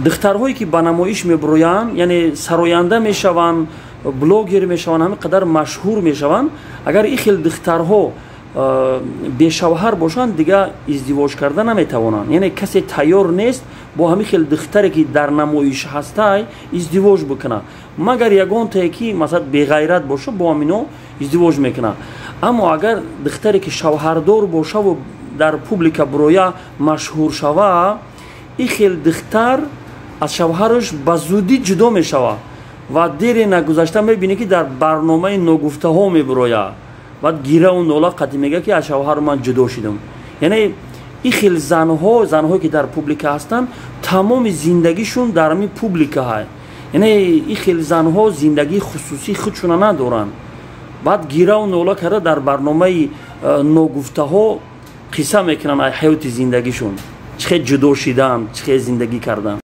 Духтарҳое, ки ба намоиш мебуроянд, яъне сароянда мешаванд, блогер мешаванд, ҳамин қадар машҳур мешаванд, агар ин хел духтарҳо бешавҳар бошанд, дига издивоҷ карда наметавонанд. Яъне касе тайёр нест бо ҳамин хел духтаре, ки дар намоиш ҳастай, издивоҷ бикунад, магар ягонтае, ки масалан беғайрат боша, бо ҳамино издивоҷ мекунад. Аммо агар духтаре, ки шавҳардор бошаву дар публика буроя, машҳур шава, ин хел духтар аз шавҳараш ба зудӣ ҷудо мешавад ва дере нагузашта мебинӣ, ки дар барномаи ногуфтаҳо мебурояд, баъд гираву нола қатӣ мегӯяд, ки аз шавҳару ман ҷудо шудам. Яъне ин хел занҳо, занҳое, ки дар публика ҳастанд, тамоми зиндагишон дар ҳамин публика ҳай. Яъне ин хел занҳо зиндагии хусусии худшона надоранд. Баъд гираву нола карда дар барномаи ногуфтаҳо қисса мекунанд ҳаёти зиндагишон, чӣ хел ҷудо шидаанд, чӣ хел зиндагӣ карданд.